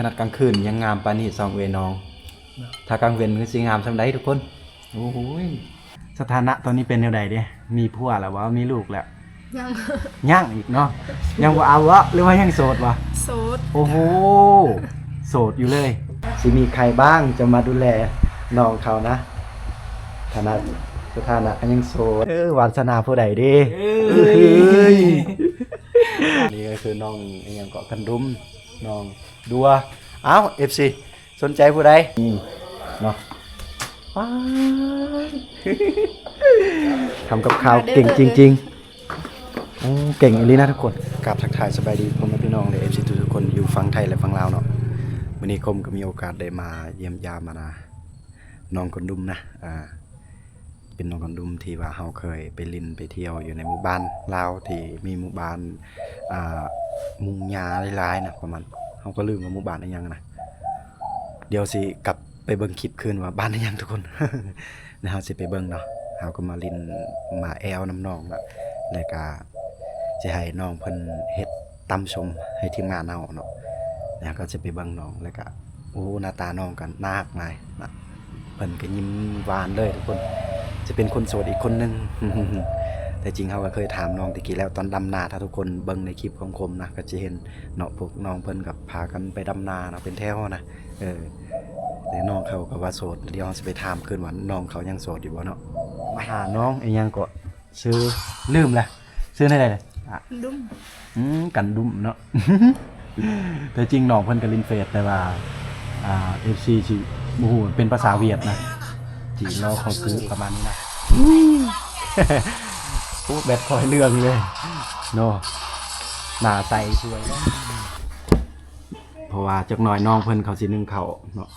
ຂະໜາດກາງຄືນຍັງງາມປານນີ້ ສອງເອື້ອຍນ້ອງ. ຖ້າກາງເວັນຄືຊິງາມສ່ຳໃດທຸກຄົນ. ໂອ້ໂຫຍ ສະຖານະຕອນນີ້ເປັນແນວໃດເດ? ມີຜົວແລ້ວບໍ່? ມີລູກແລ້ວ? ຍັງ ຍັງອີກເນາະ. ຍັງບໍ່ເອົາບໍ່ ຫຼືວ່າຍັງໂສດບໍ່? ໂສດ. ໂອ້ໂຫ ໂສດຢູ່ເລີຍ. ຊິມີໃຜບ້າງຈະມາດູແລນ້ອງເຂົານະ? ຖານະ ສະຖານະກໍຍັງໂສດ. ເອີ ວາສະໜາຜູ້ໃດເດ? ເອີຍ ນີ້ກໍຄືນ້ອງອີ່ຫຍັງເກາະ ກັນດຸມ ນ້ອງດັວ. ເອົ້າ ເອັຟຊີ ສົນໃຈຜູ້ໃດ? ນີ້ເນາະ ປາດ ທຳກັບຂ້າວເກັ່ງຈິງໆ. ໂອ້ ເກັ່ງອີ່ຫຼີນະທຸກຄົນ. ກາບທັກທາຍສະບາຍດີພໍ່ແມ່ພີ່ນ້ອງ ແລະ ເອັຟຊີ ທຸກໆຄົນຢູ່ຝັ່ງໄທ ແລະ ຝັ່ງລາວເນາະ. ມື້ນີ້ຄົມກໍມີໂອກາດໄດ້ມາຢ້ຽມຢາມ ມານະ ນ້ອງກັນດຸມນະ ອ່າ ເປັນນ້ອງກັນດຸມທີ່ວ່າເຮົາເຄີຍໄປຫຼິ້ນໄປທ່ຽວຢູ່ໃນໝູ່ບ້ານລາວ ທີ່ມີໝູ່ບ້ານ ອ່າ ມຸງຫຍ້າຫຼາຍໆນະ ປະມານ ເຮົາກໍລືມວ່າໝູ່ບ້ານອີ່ຫຍັງນະ. ດຽວຊິກັບໄປເບິ່ງຄລິບຄືນວ່າບ້ານອີ່ຫຍັງທຸກຄົນ. ແລ້ວເຮົາຊິໄປເບິ່ງເນາະ. ເຮົາກໍມາຫຼິ້ນມາແອວນຳນ້ອງລະ ແລ້ວກະຊິໃຫ້ນ້ອງເພິ່ນເຮັດ ຕຳສົ້ມໃຫ້ທີມງານເຮົາເນາະ. ແລ້ວກໍຈະໄປເບິ່ງນ້ອງ ແລ້ວກໍ ໂອ້ ໜ້າຕານ້ອງກໍໜ້າຮັກຫຼາຍນະ. ເພິ່ນກໍຍິ້ມຫວານເລີຍທຸກຄົນ. ຈະເປັນຄົນໂສດອີກຄົນໜຶ່ງ. ແຕ່ຈິງເຮົາກໍເຄີຍຖາມນ້ອງແຕ່ກີ້ແລ້ວ ຕອນດຳນາ ຖ້າທຸກຄົນເບິ່ງໃນຄລິບຂອງຄົມນະ ກໍຈະເຫັນເນາະ ພວກນ້ອງເພິ່ນກໍພາກັນໄປດຳນາເນາະ ເປັນແຖວນະ. ເອີ ແຕ່ນ້ອງເຂົາກໍວ່າໂສດ. ດຽວເຮົາຊິໄປຖາມຄືນວ່ານ້ອງເຂົາຍັງໂສດຢູ່ບໍ່ເນາະ. ມາຫານ້ອງອີ່ຫຍັງເກາະ ຊື່ລືມແລ້ວ ຊື່ແນວໃດລະ? ດຸ້ມ. ອືມ ກັນດຸ້ມເນາະ. ແຕ່ຈິງນ້ອງເພິ່ນກໍຫຼິ້ນເຟສ ແຕ່ວ່າ ອ່າ ເອັຟຊີຊິບໍ່ຮູ້ເປັນພາສາຫວຽດນະ. ຈີລໍເຂົາຄືປະມານນີ້ນະ. ໂອ້ ແບັດຄ່ອຍເລື່ອງເລີຍເນາະ. ໜ້າໃສສວຍເນາະ. ເພາະວ່າຈັກໜ່ອຍນ້ອງເພິ່ນເຂົາຊິໜຶ້ງເຂົ້າເນາະ.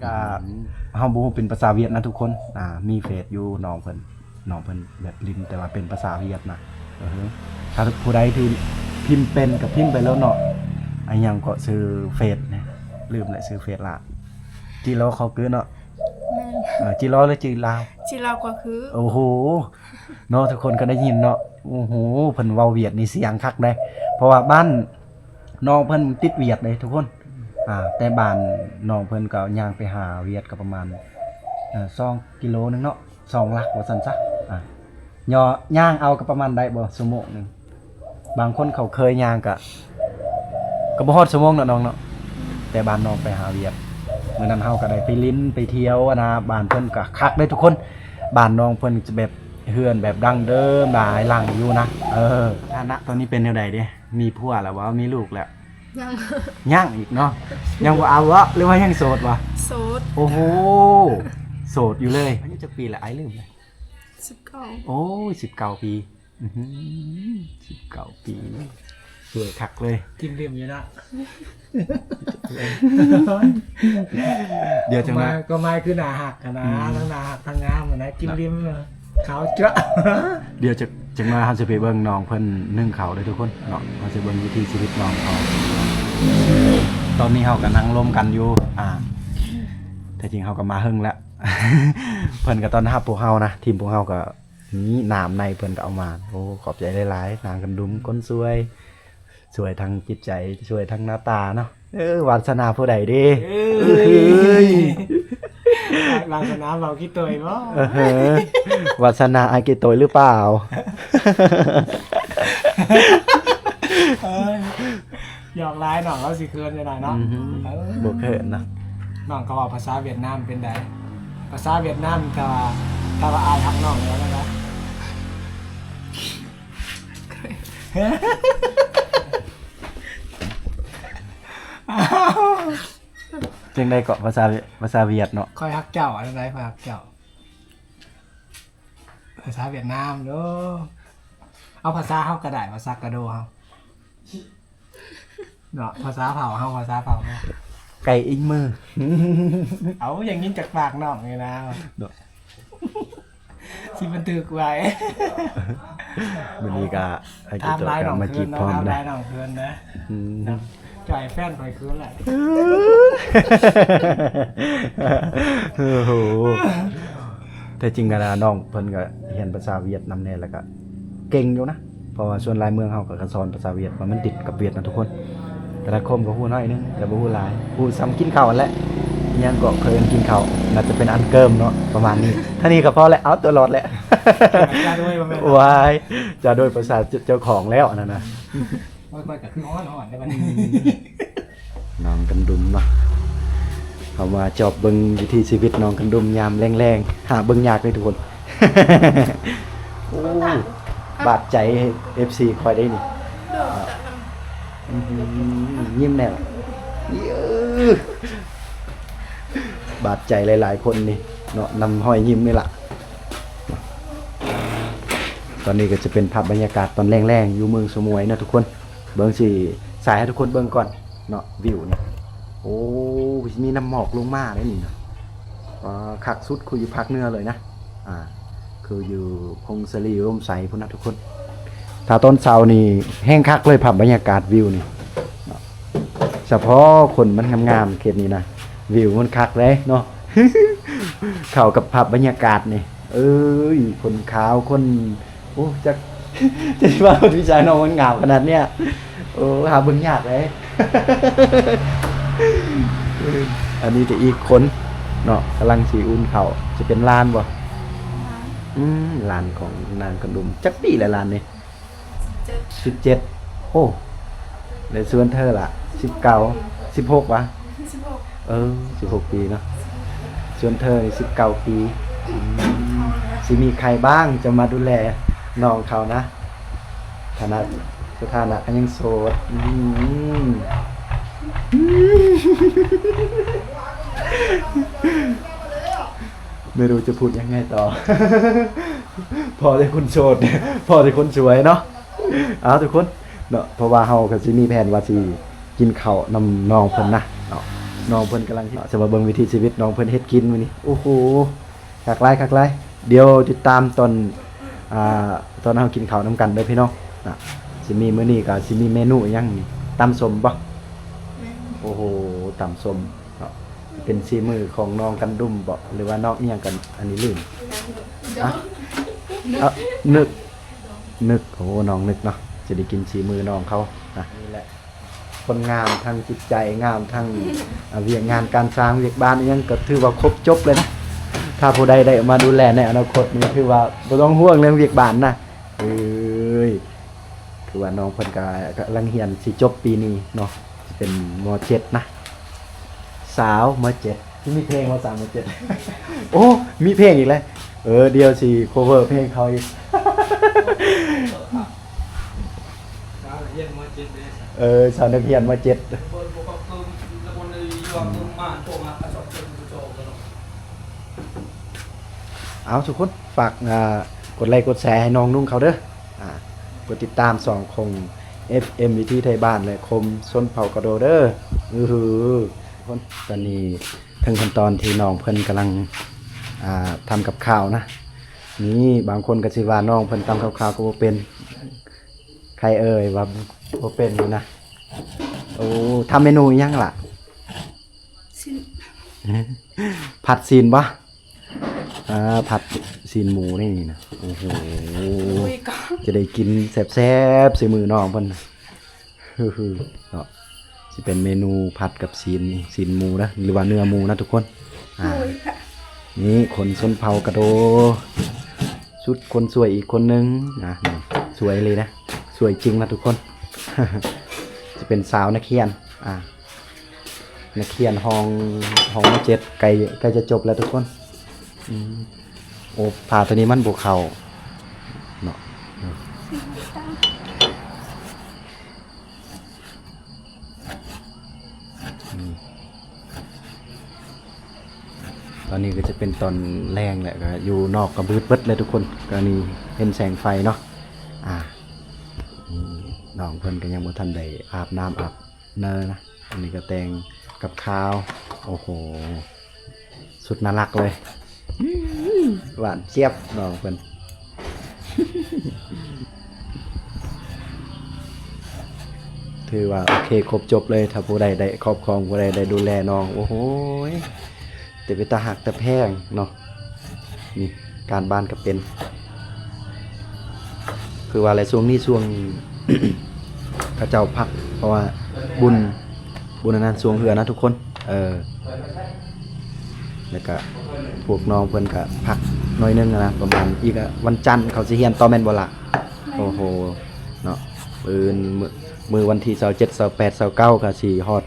ກໍ ອືມ ເຮົາບໍ່ຮູ້ເປັນພາສາຫວຽດນະທຸກຄົນ. ອ່າ ມີເຟສຢູ່ນ້ອງເພິ່ນ ນ້ອງເພິ່ນແບບຫຼິ້ນ ແຕ່ວ່າເປັນພາສາຫວຽດນະ. ເອີ ຖ້າຜູ້ໃດທີ່ພິມເປັນກໍພິມໄປໂລດເນາະ. ອີ່ຫຍັງເກາະ ຊື່ເຟສນະ ລືມແລ້ວຊື່ເຟສລະ. ຈີລໍເຂົາຄືເນາະ. ແມ່ນ. ເອີ ຈີລໍຫຼືຈີລາວ? ຈີລາວກໍຄື. ໂອ້ໂຫ ເນາະ ທຸກຄົນກໍໄດ້ຍິນເນາະ. ໂອ້ໂຫ ເພິ່ນເວົ້າຫວຽດນີ້ສຽງຄັກເດ້ ເພາະວ່າບ້ານ ນ້ອງເພິ່ນຕິດຫວຽດເດ້ທຸກຄົນ. ອ່າ ແຕ່ບ້ານນ້ອງເພິ່ນກໍຍ່າງໄປຫາຫວຽດກໍປະມານ ເອີ ສອງກິໂລໜຶ່ງເນາະ ສອງຫຼັກວ່າຊັ້ນຊະ. ອ່າ ຍ່ອ ຍ່າງເອົາກໍປະມານໄດ້ບໍ່ຊົ່ວໂມງໜຶ່ງ. ບາງຄົນເຂົາເຄີຍຍ່າງກະ ກໍບໍ່ຮອດຊົ່ວໂມງເນາະນ້ອງເນາະ. ແຕ່ບ້ານນ້ອງໄປຫາຫວຽດ ມື້ນັ້ນເຮົາກໍໄດ້ໄປຫຼິ້ນໄປທ່ຽວຫັ້ນນະ. ບ້ານເພິ່ນກໍຄັກເດ້ທຸກຄົນ. ບ້ານນ້ອງເພິ່ນຈະແບບ ເຮືອນແບບດັ້ງເດີມຫຼາຍຫຼັງຢູ່ນະ. ເອີ ຖານະຕອນນີ້ເປັນແນວໃດເດ? ມີຜົວແລ້ວບໍ່? ມີລູກແລ້ວ? ຍັງ ຍັງອີກເນາະ. ຍັງບໍ່ເອົາບໍ່ ຫຼືວ່າຍັງໂສດບໍ່? ໂສດ. ໂອ້ໂຫ ໂສດຢູ່ເລີຍ. ອາຍຸຈັກປີລະ? ອ້າຍລືມລະ. ສິບເກົ້າ. ໂອ້ຍ ສິບເກົ້າປີ. ອືຫື ສິບເກົ້າປີ ສວຍຄັກເລີຍ. ຈິ້ມລິ້ມຢູ່ເນາະ. ດຽວຈັ່ງມາ ກໍໝາຍຄືໜ້າຮັກຫັ້ນນະ. ອືມ ທັງໜ້າຮັກທັງງາມຫັ້ນນະ. ຈິ້ມລິ້ມ ຂາວຈັ້ວະ. ດຽວຈະ ຈັ່ງມາເຮົາຊິໄປເບິ່ງນ້ອງເພິ່ນໜຶ້ງເຂົ້າເດີທຸກຄົນເນາະ. ເຮົາຊິເບິ່ງວິຖີຊີວິດນ້ອງເຂົາ. ຕອນນີ້ເຮົາກໍນັ່ງລົມກັນຢູ່ ອ່າ ແທ້ຈິງເຮົາກໍມາເຫິງແລ້ວ. ເພິ່ນກໍຕ້ອນຮັບພວກເຮົານະ ທີມພວກເຮົາກໍ ນີ້ ນ້ຳໃນເພິ່ນກໍເອົາມາ. ໂອ້ ຂອບໃຈຫຼາຍໆ ນາງກັນດຸມ ຄົນຊ່ວຍ ຊ່ວຍທາງຈິດໃຈ ຊ່ວຍທາງໜ້າຕາເນາະ. ເອີ ວາສະໜາຜູ້ໃດເດ? ເອີຍ ວາສະໜາເວົ້າຂີ້ຕົຍບໍ່? ເອີ ວາສະໜາອ້າຍຂີ້ຕົຍຫຼືເປົ່າ? ເອີຍ ຫຍອກຫຼາຍ ນ້ອງລາວຊິເຂີນຈັ່ງໃດເນາະ. ອືມ ເອີ ບໍ່ເຂີນນະ. ນ້ອງກໍເວົ້າພາສາຫວຽດນາມເປັນໃດ? ພາສາຫວຽດນາມ ຖ້າວ່າ ຖ້າວ່າອ້າຍຮັກນ້ອງແລ້ວນະ. ຈັ່ງໃດເກາະ ພາສາ ພາສາຫວຽດເນາະ? ຂ້ອຍຮັກເຈົ້າ ອັນໃດ ຂ້ອຍຮັກເຈົ້າ. ພາສາຫວຽດນາມເດີ. ເອົາພາສາເຮົາກໍໄດ້ ພາສາກະໂດເຮົາເນາະ. ພາສາເຜົ່າເຮົາ ພາສາເຜົ່າເຮົາ. ໄກ່ອິງມື. ເອົາ ຢ່າງນີ້ຈາກປາກນ້ອງນີ້ນະເນາະ. ຊິບັນທຶກໄວ້. ມື້ນີ້ກໍໃຫ້ເຈົ້າເຈົ້າມາຈີບພ້ອມນະ. ອືມ ຈ່ອຍແຟນຂ້ອຍຄືນແຫຼະ. ໂອ້ໂຫ ແທ້ຈິງກໍນ້ອງເພິ່ນກໍຮຽນພາສາຫວຽດນຳແດ່ ແລ້ວກໍເກັ່ງຢູ່ນະ ເພາະວ່າສ່ວນຫຼາຍເມືອງເຮົາກໍສອນພາສາຫວຽດ ເພາະມັນຕິດກັບຫວຽດນະທຸກຄົນ. ແຕ່ລະຄົມກໍຮູ້ໜ້ອຍໜຶ່ງ ແຕ່ບໍ່ຮູ້ຫຼາຍ ຮູ້ສ່ຳກິນເຂົ້າຫັ້ນແຫຼະ. ອີ່ຫຍັງກໍເອີ້ນກິນເຂົ້າ ໜ້າຈະເປັນອັນເກີມເນາະ ປະມານນີ້. ເທົ່ານີ້ກໍພໍແຫຼະ ເອົາຕົວລອດແຫຼະ. ຈາດ້ວຍບໍ່ແມ່ນ ວ້າຍ ຈາດ້ວຍພາສາເຈົ້າຂອງແລ້ວອັນນັ້ນນະ. ໂອ້ຍ ຂ້ອຍກໍຄືຮ້ອນໆ ໄດ໋ບັດນີ້. ນ້ອງກັນດຸມເນາະ ເຮົາມາຈອບເບິ່ງວິຖີຊີວິດນ້ອງກັນດຸມຍາມແລງໆ ຫາເບິ່ງຍາກເດ້ທຸກຄົນ. ໂອ້ ບາດໃຈເອັຟຊີຂ້ອຍໄດ໋ນີ້. ອື ຍິ້ມແນ່ ບາດໃຈຫຼາຍໆຄົນນີ້ເນາະ ນຳຮອຍຍິ້ມນີ້ລະ. ຕອນນີ້ກໍຈະເປັນພາບບັນຍາກາດຕອນແລງໆ ຢູ່ເມືອງສະໝວຍເນາະທຸກຄົນ. ເບິ່ງ ຊິສາຍໃຫ້ທຸກຄົນເບິ່ງກ່ອນເນາະ ວິວນີ້. ໂອ້ ມີນ້ຳໝອກລົງມາໄດ໋ນີ້ນະ. ອ່າ ຄັກສຸດຄືຢູ່ພາກເໜືອເລີຍນະ. ອ່າ ຄືຢູ່ພົງສາລີ ອຸດົມໄຊພຸ້ນນະທຸກຄົນ. ຖ້າຕອນເຊົ້ານີ້ແຮງຄັກເລີຍ ພາບບັນຍາກາດວິວນີ້ເນາະ. ສະເພາະຄົນມັນງາມໆ ເຂດນີ້ນະ ວິວມັນຄັກເດ້ເນາະ. ເຂົ້າກັບພາບບັນຍາກາດນີ້ ເອີຍ ຄົນຂາວ ຄົນ ໂອ້ ຈັກ ຈະຊິວ່າຄົນວິຊານ້ອງມັນງາມຂະໜາດເນີ້ຍ. ໂອ້ ຫາເບິ່ງຍາກເດ້. ອັນນີ້ກໍອີກຄົນເນາະ ກຳລັງຊິອຸ່ນເຂົ້າ. ຈະເປັນຫຼານບໍ່? ອືມ ຫຼານຂອງນາງກະດຸມ. ຈັກປີແລ້ວຫຼານນີ້? ສິບເຈັດ ສິບເຈັດ. ໂອ້ ແລ້ວສ່ວນເທີລະ? ສິບເກົ້າ ສິບຫົກຫວາ? ສິບຫົກ ເອີ ສິບຫົກປີເນາະ. ສ່ວນເທີນີ້ສິບເກົ້າປີ. ອືມ ຊິມີໃຜບ້າງຈະມາດູແລນ້ອງເຂົານະ? ຖານະ ສະຖານະກໍຍັງໂສດ. ອືມ ไม่รู้จะพูดยังไงต่อ พอแต่คนโสด พอแต่คนสวยเนาะ. ເອົາ ທຸກຄົນເນາະ ເພາະວ່າເຮົາກໍຊິມີແຜນວ່າຊິກິນເຂົ້ານຳນ້ອງເພິ່ນນະເນາະ. ນ້ອງເພິ່ນກຳລັງ ຈະມາເບິ່ງວິຖີຊີວິດນ້ອງເພິ່ນເຮັດກິນມື້ນີ້. ໂອ້ໂຫ ຄັກຫຼາຍ ຄັກຫຼາຍ. ດຽວຕິດຕາມຕອນ ອ່າ ຕອນເຮົາກິນເຂົ້ານຳກັນເດີພີ່ນ້ອງນະ. ຊິມີ ມື້ນີ້ກໍຊິມີເມນູອີ່ຫຍັງນີ້? ຕຳສົ້ມບໍ່? ແມ່ນ. ໂອ້ໂຫ ຕຳສົ້ມເນາະ. ເປັນສີມືຂອງນ້ອງກັນດຸມບໍ່ ຫຼືວ່ານ້ອງອີ່ຫຍັງກັນ? ອັນນີ້ລືມ. ອະ ອະ ນຶກ ນຶກ ໂອ້ ນ້ອງນຶກເນາະ ຈະໄດ້ກິນສີມືນ້ອງເຂົານະ. ນີ້ແຫຼະ ຄົນງາມທາງຈິດໃຈ ງາມທາງ ອາ ວຽກງານການສ້າງ ວຽກບ້ານອີ່ຫຍັງ ກໍຖືວ່າຄົບຈົບເລີຍນະ. ຖ້າຜູ້ໃດໄດ້ມາດູແລໃນອະນາຄົດນີ້ ຖືວ່າບໍ່ຕ້ອງຫ່ວງເລື່ອງວຽກບ້ານນະ. ເອີຍ ຄືວ່ານ້ອງເພິ່ນກໍກຳລັງຮຽນ ຊິຈົບປີນີ້ເນາະ ຊິເປັນ ມໍເຈັດ ນະ. ສາວ ມໍເຈັດ ຊິມີເພງບໍ່ ສາວ ມໍເຈັດ? ໂອ້ ມີເພງອີກແລ້ວ. ເອີ ດຽວຊິ cover ເພງເຂົາອີກ. ເອີ ສາວນັກຮຽນ ມໍເຈັດ. ເອົາ ທຸກຄົນ ຝາກ ອ່າ ກົດໄລກົດແຊໃຫ້ນ້ອງນຸ່ງເຂົາເດີ. ອ່າ ກົດຕິດຕາມຊ່ອງຂອງ ເອັຟເອັມ ວິຖີໄທບ້ານ ແລະ ຄົມຊົນເຜົ່າກະໂດເດີ. ອືຫື ຄົນ ຕອນນີ້ເຖິງຂັ້ນຕອນທີ່ນ້ອງເພິ່ນກຳລັງ ອ່າ ທຳກັບຂ້າວນະ. ນີ້ ບາງຄົນກໍຊິວ່ານ້ອງເພິ່ນຕຳກັບຂ້າວກໍບໍ່ເປັນ. ໃຄເອີຍວ່າບໍ່ເປັນຢູ່ນະ. ໂອ້ ທຳເມນູອີ່ຫຍັງລະ? ຊີ້ນ ຜັດຊີ້ນບໍ່? ອ່າ ຜັດຊີ້ນໝູນີ້ນະ. ໂອ້ໂຫ ຈະໄດ້ກິນແຊບໆ ໃສ່ມືນ້ອງເພິ່ນ. ເນາະ ຊິເປັນເມນູຜັດກັບຊີ້ນ ຊີ້ນໝູນະ ຫຼືວ່າເນື້ອໝູນະທຸກຄົນ. ອ່າ ນີ້ຄົນຊົນເຜົ່າກະໂດ ສຸດຄົນສວຍອີກຄົນໜຶ່ງນະ. ນີ້ສວຍເລີຍນະ ສວຍຈິງນະທຸກຄົນ. ຈະເປັນສາວນັກຮຽນ ອ່າ ນັກຮຽນຫ້ອງ ຫ້ອງ ມໍເຈັດ ໃກ້ ໃກ້ຈະຈົບແລ້ວທຸກຄົນ. ອືມ ໂອ້ ຜ້າຕົວນີ້ມັນບໍ່ເຂົ້າເນາະ. ອືມ ຕອນນີ້ກໍຈະເປັນຕອນແລງແລ້ວ ກໍຢູ່ນອກກໍມືດເບິດແລ້ວທຸກຄົນ. ກໍນີ້ເຫັນແສງໄຟເນາະ. ອ່າ ນີ້ນ້ອງເພິ່ນກໍຍັງບໍ່ທັນໄດ້ອາບນ້ຳອາບ ເນີນະ. ອັນນີ້ກໍແຕ່ງກັບຂ້າວ. ໂອ້ໂຫ ສຸດໜ້າຮັກເລີຍ. ຫວານຈຽບນ້ອງເພິ່ນ. ຖືວ່າໂອເຄ ຄົບຈົບເລີຍ. ຖ້າຜູ້ໃດໄດ້ຄອບຄອງ ຜູ້ໃດໄດ້ດູແລນ້ອງ ໂອ້ໂຫຍ ແຕ່ເປັນຕາຮັກຕາແພງເນາະ. ນີ້ການບ້ານກໍເປັນ ຄືວ່າແຫຼະ ຊ່ວງນີ້ຊ່ວງເຂົາເຈົ້າພັກ ເພາະວ່າ ບຸນ ບຸນອັນນັ້ນຊ່ວງເຮືອນະທຸກຄົນ. ເອີ ແລ້ວກະພວກນ້ອງເພິ່ນກະພັກໜ້ອຍໜຶ່ງນະ ປະມານອີກອະ ວັນຈັນເຂົາຊິຮຽນຕໍ່ແມ່ນບໍ່ລະ? ແມ່ນ. ໂອ້ໂຫ ເນາະ ມື້ອື່ນ ມື້ ມື້ວັນທີຊາວເຈັດ ຊາວແປດ ຊາວເກົ້າ ກະຊິຮອດ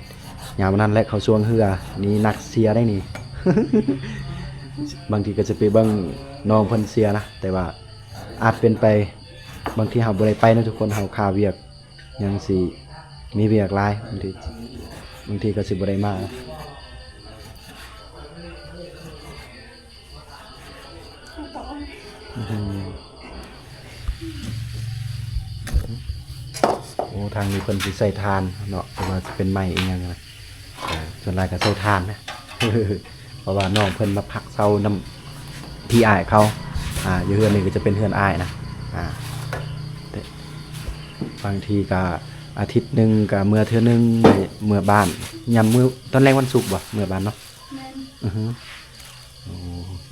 ຍາມນັ້ນແຫຼະ ເຂົາຊ່ວງເຮືອ. ນີ້ນັກເຊຍໄດ໋ນີ້ ບາງທີກະຈະໄປເບິ່ງນ້ອງເພິ່ນເຊຍນະ ແຕ່ວ່າອາດເປັນໄປ ບາງທີເຮົາບໍ່ໄດ້ໄປນະທຸກຄົນ ເຮົາຄາວຽກ ຍັງຊິມີວຽກຫຼາຍ ບາງທີ ບາງທີກະຊິບໍ່ໄດ້ມາ. ໂອ້ ທາງນີ້ເພິ່ນຊິໃສ່ຖ່ານເນາະ ເພາະວ່າຊິເປັນໄມ້ອີ່ຫຍັງນະ ເອີ ສ່ວນຫຼາຍກະໃສ່ຖ່ານນະ ເພາະວ່ານ້ອງເພິ່ນມາພັກເຊົານຳພີ່ອ້າຍເຂົາ. ອ່າ ຢູ່ເຮືອນນີ້ກະຈະເປັນເຮືອນອ້າຍນະ ອ່າ ແຕ່ບາງທີກະອາທິດໜຶ່ງກະເມືອເທື່ອໜຶ່ງ ເມືອບ້ານ ຍາມມື້ ຕອນແລງວັນສຸກບໍ່ ເມືອບ້ານເນາະ? ແມ່ນ. ອືຮຶ ໂອ້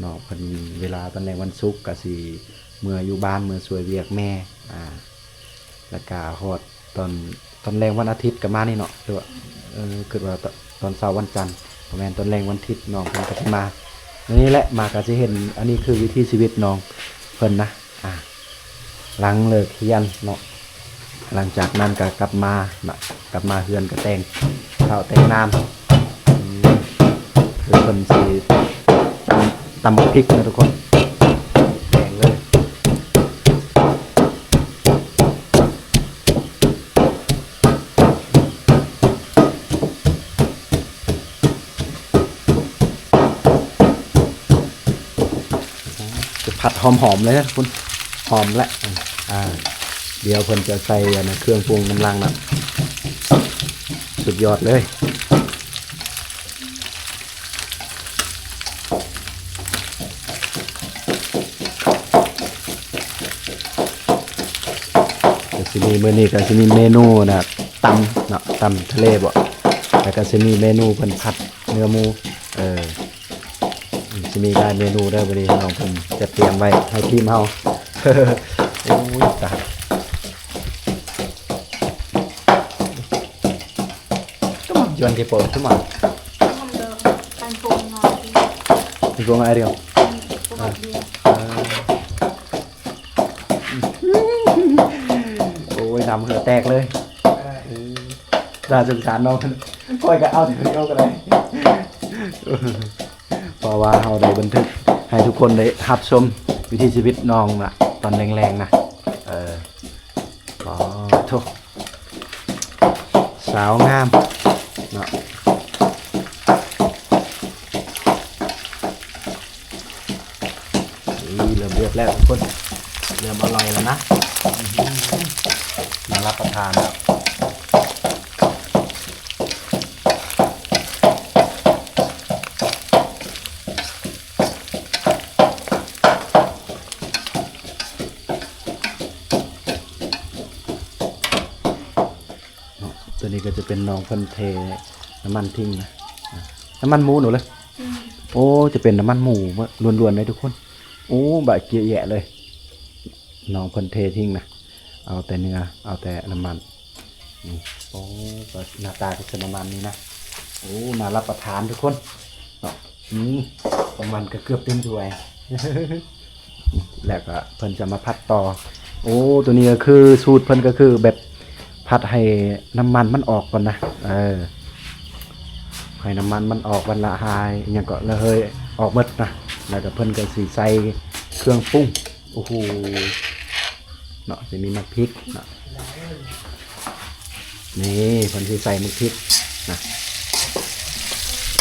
ນ້ອງເພິ່ນເວລາຕອນແລງວັນສຸກກະຊິເມືອຢູ່ບ້ານ ເມືອຊ່ວຍວຽກແມ່ ອ່າ ແລ້ວກະຮອດຕອນ ຕອນແລງວັນອາທິດກະມານີ້ເນາະ ຫຼືວ່າ ເອີ ຄິດວ່າຕອນເຊົ້າວັນຈັນ ບໍ່ແມ່ນ ຕອນແລງວັນທິດນ້ອງເພິ່ນກະຊິມາ. ແນວນີ້ແຫຼະ ມາກະຊິເຫັນ ອັນນີ້ຄືວິຖີຊີວິດນ້ອງເພິ່ນນະ ອ່າ ຫຼັງເລີກຮຽນເນາະ ຫຼັງຈາກນັ້ນກະກັບມາເນາະ ກັບມາເຮືອນກະແຕ່ງເຂົ້າແຕ່ງນ້ຳ ອືມ ຄືເພິ່ນຊິຕຳ ຕຳບັກພິກນະທຸກຄົນ ແກງເລີຍ. ຈະຜັດຫອມໆເລີຍນະທຸກຄົນ ຫອມແຫຼະ. ອ່າ ດຽວເພິ່ນຈະໃສ່ອັນເຄື່ອງປຸງນຳຫຼັງນະ ສຸດຍອດເລີຍ. ກະຊິມີ ມື້ນີ້ກະຊິມີເມນູນະ ຕຳເນາະ ຕຳທະເລບໍ ແລ້ວກະຊິມີເມນູເພິ່ນຜັດເນື້ອໝູ ເອີ ຊິມີຫຼາຍເມນູເດີ ມື້ນີ້ນ້ອງເພິ່ນຈັດຕຽມໄວ້ໃຫ້ທີມເຮົາ. ໂອ້ຍ ຕາຍ. Toma, yo anche poi, toma. Con, con, con, con aria. ໂອ້ຍ ນ້ຳເຫື່ອແຕກເລີຍ ໜ້າສົງສານນ້ອງ ຂ້ອຍກະເອົາແຕ່ເດີວກະໄດ້ ເພາະວ່າເຮົາໄດ້ບັນທຶກໃຫ້ທຸກຄົນໄດ້ຮັບຊົມວິຖີຊີວິດນ້ອງນະ ຕອນແລງໆນະ ເອີ ອໍ ໂທ້ ສາວງາມເນາະ. ນີ້ເລີ່ມເດືອດແລ້ວທຸກຄົນ ເລີ່ມອະຮ່ອຍແລ້ວນະ ອື ໜ້າຮັບປະທານແລ້ວ. ເນາະ ໂຕນີ້ກະຈະເປັນນ້ອງເພິ່ນເທນ້ຳມັນຖິ້ມນະ ນ້ຳມັນໝູໜູເລີຍ ອືມ ໂອ້ ຈະເປັນນ້ຳມັນໝູລ້ວນໆເລີຍທຸກຄົນ ໂອ້ ບາດເກຍແຍະເລີຍ ນ້ອງເພິ່ນເທຖິ້ມນະ ເອົາແຕ່ເນື້ອ ເອົາແຕ່ນ້ຳມັນ ນີ້ ໂອ້ ກະໜ້າຕາກະຄືນ້ຳມັນນີ້ນະ ໂອ້ ໜ້າຮັບປະທານທຸກຄົນເນາະ ອືມ ນ້ຳມັນກະເກືອບເຕັມຖ້ວຍ. ແລ້ວກະເພິ່ນຈະມາຜັດຕໍ່ ໂອ້ ໂຕນີ້ກະຄືສູດເພິ່ນກະຄືແບບຜັດໃຫ້ນ້ຳມັນມັນອອກກ່ອນນະ ເອີ ໃຫ້ນ້ຳມັນມັນອອກ ວັນລະຫາຍ ອີ່ຫຍັງເກາະ ລະເຮີຍອອກໝົດນະ ແລ້ວກະເພິ່ນກະຊິໃສ່ເຄື່ອງປຸງ ໂອ້ໂຫ ເນາະ ຊິມີໝາກພິກເນາະ ນີ້ເພິ່ນຊິໃສ່ໝາກພິກນະ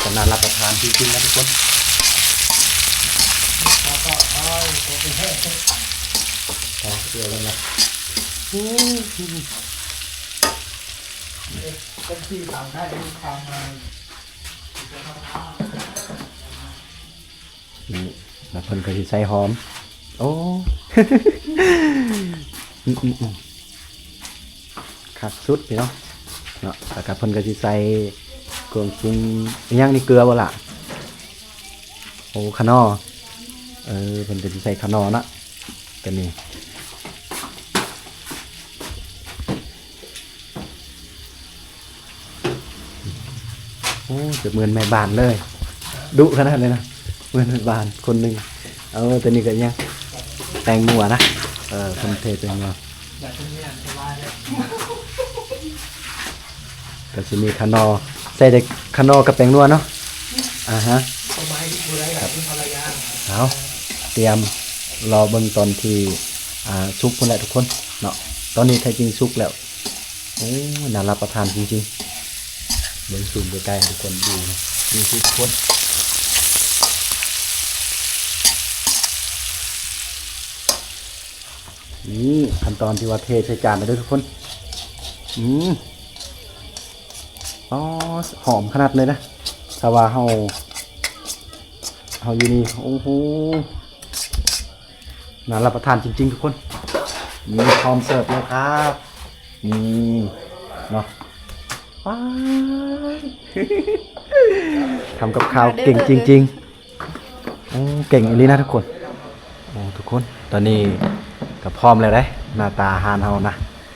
ກະໜ້າຮັບປະທານຈິງໆນະທຸກຄົນ ເອົາເທື່ອກັນນະ ນີ້ ແລ້ວເພິ່ນກະຊິໃສ່ຫອມ ໂອ້ ອືມໆໆ ຄັກສຸດພີ່ນ້ອງເນາະ ແລ້ວກະເພິ່ນກະຊິໃສ່ເຄື່ອງປຸງ ອີ່ຫຍັງນີ້ ເກືອບໍ່ລະ? ໂອ້ ຂະໜໍ່ ເອີ ເພິ່ນກະຊິໃສ່ຂະໜໍ່ເນາະ ໂຕນີ້. ໂ ໂອ້ ຈະເໝືອນແມ່ບ້ານເລີຍ ດຸຂະໜາດເລີຍນະ ເໝືອນແມ່ບ້ານຄົນໜຶ່ງ. ເອົາ ແຕ່ນີ້ກໍຍັງແປ້ງນົວນະ ເອີ ເພິ່ນເທແປ້ງນົວ ກໍຊິມີຂະໜໍ່ ໃສ່ແຕ່ຂະໜໍ່ກັບແປ້ງນົວເນາະ. ອາຮະ ເອົາ ຕຽມລໍເບິ່ງຕອນທີ່ ອ່າ ສຸກພຸ້ນແຫຼະທຸກຄົນເນາະ. ຕອນນີ້ແທ້ຈິງສຸກແລ້ວ. ໂອ້ ໜ້າຮັບປະທານຈິງໆ ເບິ່ງຊູມໃກ້ໆ ໃຫ້ທຸກຄົນດູ ນີ້ຄືທຸກຄົນ ນີ້ຂັ້ນຕອນທີ່ວ່າເທໃສ່ຈານແລ້ວເດີທຸກຄົນ. ອືມ ອໍ ຫອມຂະໜາດເລີຍນະ ຖ້າວ່າເຮົາ ເຮົາຢູ່ນີ້ ໂອ້ໂຫ ໜ້າຮັບປະທານຈິງໆ ທຸກຄົນ. ນີ້ ພ້ອມເສີບແລ້ວຄັບ ນີ້ເນາະ. ປາດ ທຳກັບຂ້າວເກັ່ງຈິງໆ. ໂອ້ ເກັ່ງອີ່ຫຼີນະທຸກຄົນ. ໂອ້ ທຸກຄົນ ຕອນນີ້ກໍພ້ອມແລ້ວເດ້ ໜ້າຕາອາຫານເຮົານະ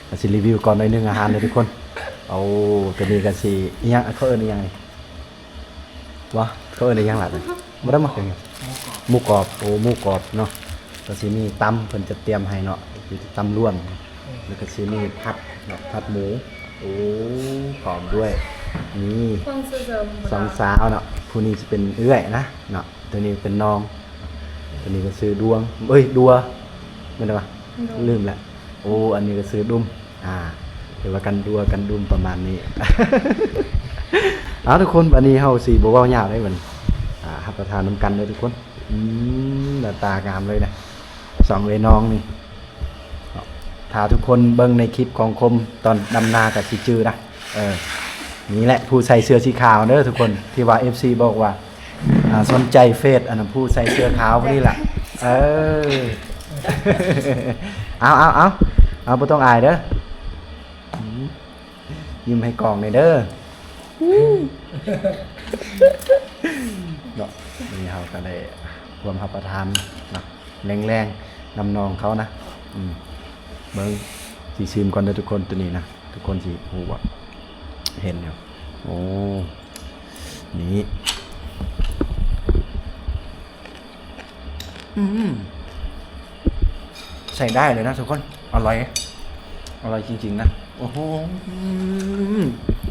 ກໍຊິຣີວິວກ່ອນໜ້ອຍໜຶ່ງອາຫານເດີທຸກຄົນ. ໂອ້ ຕົວນີ້ກໍຊິ ອີ່ຫຍັງ ເຂົາເອີ້ນອີ່ຫຍັງນີ້? ບໍ່ ເຂົາເອີ້ນອີ່ຫຍັງລະ? ບໍ່ໄດ້ໝາກຫຍັງ ໝູກອບ. ໂອ້ ໝູກອບເນາະ ກໍຊິມີຕຳ ເພິ່ນຈະຕຽມໃຫ້ເນາະ ຄືຕຳລວມ ແລ້ວກໍຊິມີຜັດເນາະ ຜັດໝູ. ໂອ້ ພ້ອມດ້ວຍ ນີ້ ສອງສາວເນາະ ຜູ້ນີ້ຊິເປັນເອື້ອຍນະເນາະ ຕົວນີ້ເປັນນ້ອງ ຕົວນີ້ກໍຊື່ດວງ ເອີຍ ດັວ ແມ່ນບໍ່? ລືມແລ້ວ. ໂອ້ ອັນນີ້ກໍຊື່ດຸມ ອ່າ ຫຼືວ່າກັນດັວ ກັນດຸມ ປະມານນີ້. ເອົາ ທຸກຄົນ ບັດນີ້ເຮົາຊິບໍ່ເວົ້າຍາວເດ້ບັດນີ້ ອ່າ ຮັບປະທານນຳກັນເດີທຸກຄົນ. ອືມ ໜ້າຕາງາມເລີຍນະ ສອງເອື້ອຍນ້ອງນີ້. ຖ້າທຸກຄົນເບິ່ງໃນຄລິບຂອງຄົມຕອນດຳນາກໍຊິຈື່ນະ. ເອີ ນີ້ແຫຼະຜູ້ໃສ່ເສື້ອສີຂາວເດີທຸກຄົນ ທີ່ວ່າເອັຟຊີບອກວ່າ ອ່າ ສົນໃຈເຟສ ອັນນັ້ນ ຜູ້ໃສ່ເສື້ອຂາວຜູ້ນີ້ລະ. ເອີ ເອົາ ເອົາ ເອົາ ເອົາ ບໍ່ຕ້ອງອາຍເດີ ອືມ ຍິ້ມໃຫ້ກ້ອງແດ່ເດີ ເນາະ. ມື້ນີ້ເຮົາກໍໄດ້ຮ່ວມຮັບປະທານນະ ແລງໆ ນຳນ້ອງເຂົານະ. ອືມ ເບິ່ງ ຊິຊີມກ່ອນເດີທຸກຄົນ ຕົວນີ້ນະ ທຸກຄົນຊິຮູ້ວ່າເຫັນຢູ່. ໂອ້ ນີ້ ອືມ ໃຊ້ໄດ້ເລີຍນະທຸກຄົນ ອະລ່ອຍ ອະລ່ອຍຈິງໆ ນະ. ໂອ້ໂຫ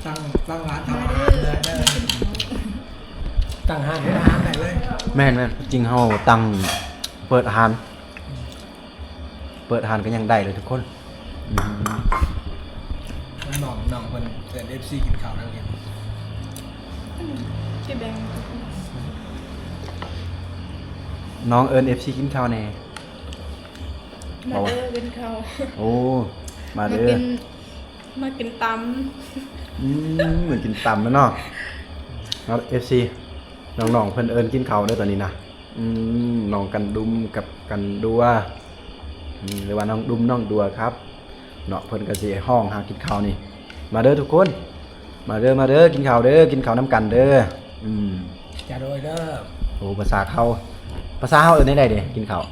ຕັ້ງ ຕັ້ງຮ້ານທຳອາຫານເລີຍເດີ ຕັ້ງຮ້ານເຮັດອາຫານໄດ້ເລີຍ. ແມ່ນໆ ຈິງເຮົາຕັ້ງເປີດຮ້ານ ເປີດຮ້ານກໍຍັງໄດ້ເລີຍທຸກຄົນ. ອືມ ນ້ອງ ນ້ອງເພິ່ນເອີ້ນເອັຟຊີກິນເຂົ້ານຳກັນ ຊິແບ່ງ ນ້ອງເອີ້ນເອັຟຊີກິນເຂົ້າແດ່ ມາເດີກິນເຂົ້າ. ໂອ້ ມາເດີ ມາກິນ ມາກິນຕຳ. ອືມ ມາກິນຕຳແລ້ວເນາະ ເນາະ ເອັຟຊີ ນ້ອງໆ ເພິ່ນເອີ້ນກິນເຂົ້າເດີຕອນນີ້ນະ. ອືມ ນ້ອງກັນດຸມກັບກັນດັວ ອືມ ຫຼືວ່ານ້ອງດຸມນ້ອງດັວຄັບເນາະ ເພິ່ນກໍຊິຮ້ອງຫາກິນເຂົ້ານີ້. ມາເດີທຸກຄົນ ມາເດີ ມາເດີ ກິນເຂົ້າເດີ ກິນເຂົ້ານຳກັນເດີ. ອືມ ຈະໂດຍເດີ. ໂອ້ ພາສາເຂົາ ພາສາເຮົາເອີ້ນແນວໃດເດ ກິນເຂົ້າ?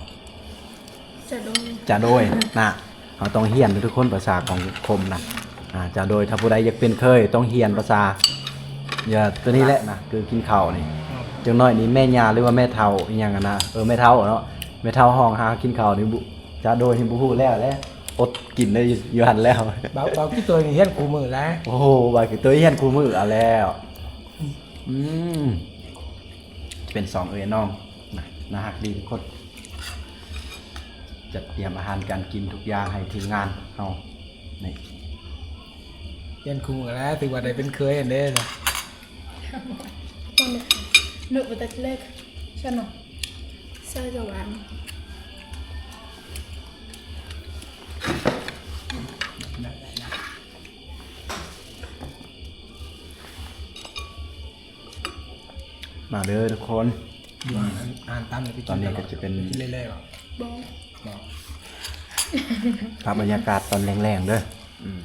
ຈະໂດຍ ຈະໂດຍນະ. ເຮົາຕ້ອງຮຽນເດີທຸກຄົນ ພາສາຂອງຄົມນະ ອ່າ ຈະໂດຍ. ຖ້າຜູ້ໃດຢາກເປັນເຄີຍຕ້ອງຮຽນພາສາ ຢ່າ ຕົວນີ້ແຫຼະນະ ຄືກິນເຂົ້ານີ້. ຈັກໜ້ອຍນີ້ແມ່ຍ່າ ຫຼືວ່າແມ່ເຖົ້າອີ່ຫຍັງຫັ້ນນະ ເອີ ແມ່ເຖົ້າເນາະ ແມ່ເຖົ້າຮ້ອງຫາກິນເຂົ້ານີ້ ຈະໂດຍນີ້ບໍ່ຮູ້ແລ້ວແຫຼະ ອົດກິນໄດ້ຢູ່ຫັ້ນແລ້ວ. ບ່າວ ບ່າວກິດໂຕຍນີ້ຮຽນຄູ່ມື້ແຫຼະ. ໂອ້ໂຫ ບ່າວກິດໂຕຍຮຽນຄູ່ມື້ເອົາແລ້ວ. ອືມ ເປັນສອງເອື້ອຍນ້ອງນະ ໜ້າຮັກດີທຸກຄົນ. ຈັດຕຽມອາຫານການກິນທຸກຢ່າງໃຫ້ທີມງານເຮົານີ້. ຮຽນຄູ່ມື້ແລ້ວ ຖືວ່າໄດ້ເປັນເຄີຍຫັ້ນເດ້. ໜຶ່ງບໍ່ຕັດເລັກຊັ້ນເນາະ ໃສ່ຈະຫວານ. ມາເດີທຸກຄົນ. ຢູ່ຮ້ານ ຮ້ານຕຳນີ້ໄປກິນຕະຫຼອດ. ຕອນນີ້ກໍຈະເປັນ ໄປກິນເລື້ອຍໆ ບໍ່? ບໍ່ ບໍ່. ພາບບັນຍາກາດຕອນແລງໆ ເດີ. ອືມ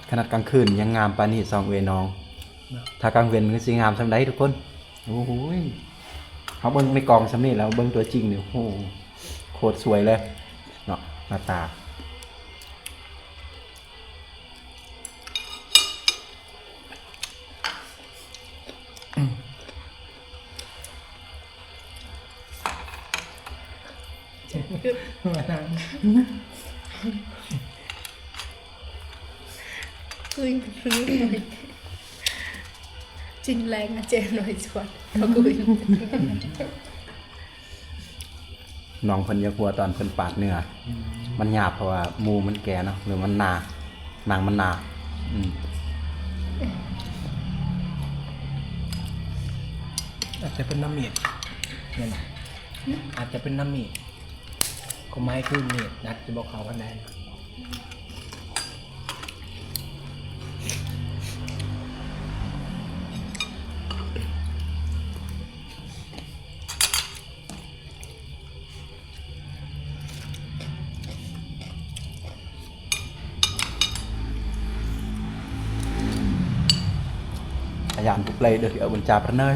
ຂະໜາດກາງຄືນຍັງງາມປານນີ້ ສອງເອື້ອຍນ້ອງເນາະ. ຖ້າກາງເວັນຄືຊິງາມສ່ຳໃດທຸກຄົນ. ໂອ້ໂຫຍ ເຮົາເບິ່ງໃນກ້ອງສ່ຳນີ້ແລ້ວ ເບິ່ງຕົວຈິງນີ້ ໂອ້ໂຫ ໂຄດສວຍເລີຍເນາະ ໜ້າຕາ. ມານັ່ງ ຄື ຄື ຈິງແລງອາເຈນໜ້ອຍຊວນ ເຂົາຄຸຍ. ນ້ອງເພິ່ນຢາກຫົວຕອນເພິ່ນປາດເນື້ອ ອືມ ມັນຫຍາບ ເພາະວ່າໝູມັນແກ່ເນາະ ຫຼືມັນໜາ ໜັງມັນໜາ. ອືມ ອາດຈະເປັນນ້ຳມີດ ແມ່ນບໍ່? ອືມ ອາດຈະເປັນນ້ຳມີດ ຄວາມໝາຍຄືມີດໜັດຈະບໍ່ເຂົ້າກັນໄດ້. ອາຍານຜູ້ເປເດີ ເອົາບັນຈາປະເນີຍ.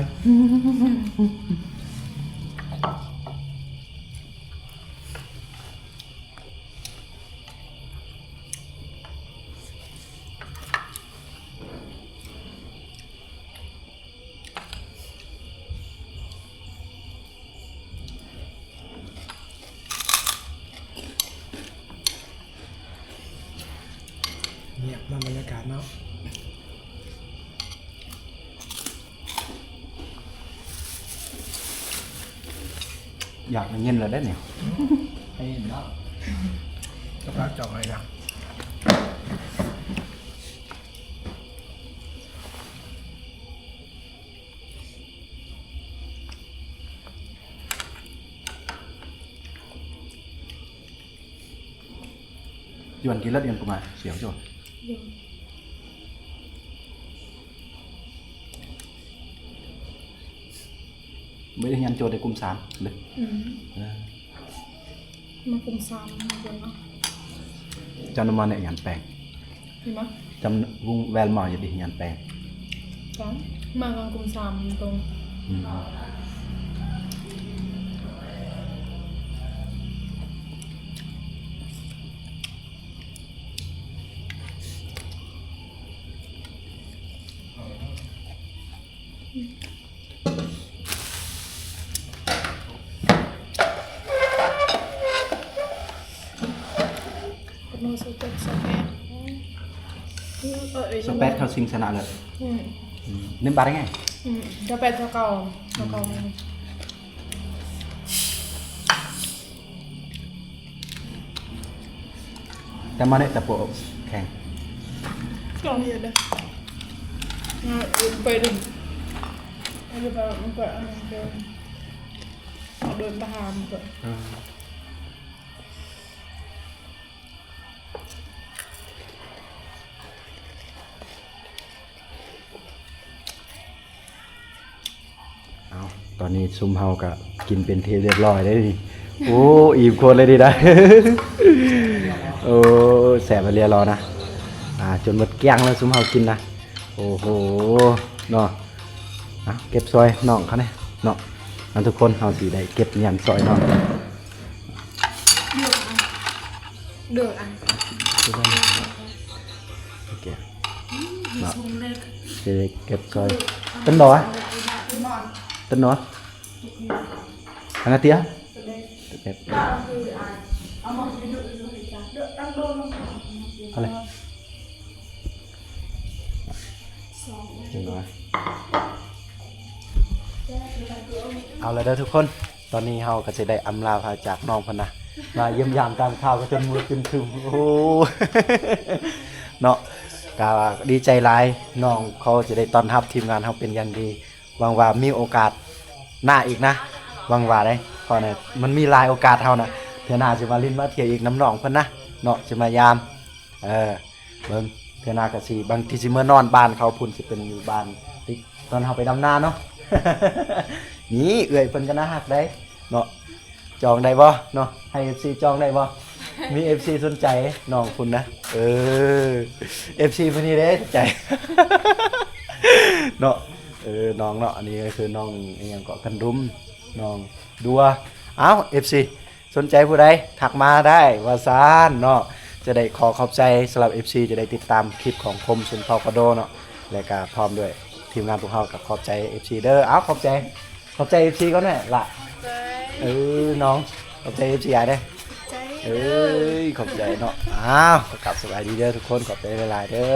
ງຽບເນາະ ບັນຍາກາດເນາະ. ຢາກໄດ້ຍິນແລ້ວເດ້ນີ້ ໄດ້ຍິນແລ້ວ ຈະປາກຈອກໃຫ້ນະ. ຢວນກິນແລ້ວ ຢວນກູມາ ສຽວໂຈ. ບໍ່ໄດ້ຮຽນໂຈໄດ້ກຸ່ມສາມເດ້. ອືມ ເອີ ມາກຸ່ມສາມເນາະ. ຈຳນຳມາແນະຮຽນແປງ ເຫັນບໍ່? ຈຳວົງແວນມາຢູ່ດີຮຽນແປງ ຈຳມາກັນກຸ່ມສາມຕົງ. ອືມ ຊາວແປດ ຊາວແປດ ເຂົ້າຊິງຊະນະເລີຍ. ອືມ ອືມ ເນັ້ນບາດໄດ້ໄງ? ອືມ ຊາວແປດ ຊາວເກົ້າ ຊາວເກົ້າ. ອືມ ແຕ່ມາເນຍ ແຕ່ໂປະແຂງ ກໍມີເດ້. ອ່າ ໄປເດີ ໄປ ໄປ ໄປ ເດີນທະຫານກໍ ອ່າ ເອົາ ຕອນນີ້ຊຸມເຮົາກະກິນເປັນທີ່ຮຽບຮ້ອຍເດ້ນີ້. ໂອ້ ອີ່ມໂຄດເລີຍນີ້ນະ. ໂອ້ ແຊບອີ່ຫຼີລອນະ ອ່າ ຈົນໝົດກ້ຽງແລ້ວຊຸມເຮົາກິນນະ. ໂອ້ໂຫ ເນາະ ອ່ະ ເກັບຊ່ອຍນ້ອງເຂົາແດ່ເນາະ. ອ່ະ ທຸກຄົນ ເຮົາຊິໄດ້ເກັບຫຍັນຊ່ອຍນ້ອງ. ເລືອກອັນ ເລືອກອັນ ໂອເຄ ເນາະ ຊິເກັບຊ່ອຍ. ເປັນບໍ່ວະ? ເປັນບໍ່? ອັນນາເຕຍ ເກັບ ເອົາເລີຍ. ເອົາລະເດີທຸກຄົນ. ຕອນນີ້ເຮົາກໍຈະໄດ້ອຳລາພາຈາກນ້ອງເພິ່ນນະ ມາຢ້ຽມຢາມຕາມຂ່າວກໍຈົນມືຕຶມໆ. ໂອ້ ເນາະ ກໍດີໃຈຫຼາຍ ນ້ອງເຂົາຈະໄດ້ຕ້ອນຮັບທີມງານເຮົາເປັນຢ່າງດີ. ຫວັງວ່າມີໂອກາດໜ້າອີກນະ ຫວັງວ່າເດ້ ເພາະວ່າມັນມີຫຼາຍໂອກາດເຮົານະ ເທື່ອໜ້າຊິມາຫຼິ້ນມາທ່ຽວອີກນຳນ້ອງເພິ່ນນະເນາະ ຊິມາຢາມ. ເອີ ເບິ່ງເທື່ອໜ້າກໍຊິ ບາງທີຊິເມືອນອນບ້ານເຂົາພຸ້ນ ຊິເປັນຢູ່ບ້ານຕິດ ຕອນເຮົາໄປດຳນາເນາະ. ນີ້ເອື້ອຍເພິ່ນກໍໜ້າຮັກໄດ໋ເນາະ ຈອງໄດ້ບໍ່ເນາະ ໃຫ້ເອັຟຊີຈອງໄດ້ບໍ່? ມີເອັຟຊີສົນໃຈນ້ອງພຸ້ນນະ. ເອີ ເອັຟຊີຜູ້ນີ້ເດ້ ໃຈເນາະ. ເອີ ນ້ອງເນາະ ອັນນີ້ກໍຄືນ້ອງອີ່ຫຍັງເກາະ ກັນດຸມ ນ້ອງດັວ. ເອົ້າ ເອັຟຊີ ສົນໃຈຜູ້ໃດທັກມາໄດ້ວ່າຊັ້ນເນາະ. ຈະໄດ້ຂໍຂອບໃຈສຳລັບເອັຟຊີ ຈະໄດ້ຕິດຕາມຄລິບຂອງຄົມຊົນເຜົ່າກະໂດເນາະ ແລະກະພ້ອມດ້ວຍທີມງານພວກເຮົາ ກໍຂອບໃຈເອັຟຊີເດີ. ເອົ້າ ຂອບໃຈ ຂອບໃຈເອັຟຊີກ່ອນແຫຼະລະ. ເອີ ນ້ອງ ຂອບໃຈເອັຟຊີຫຼາຍເດີ. ເອີຍ ຂອບໃຈເນາະ. ອ້າວ ກັບສະບາຍດີເດີທຸກຄົນ ຂອບໃຈຫຼາຍໆເດີ.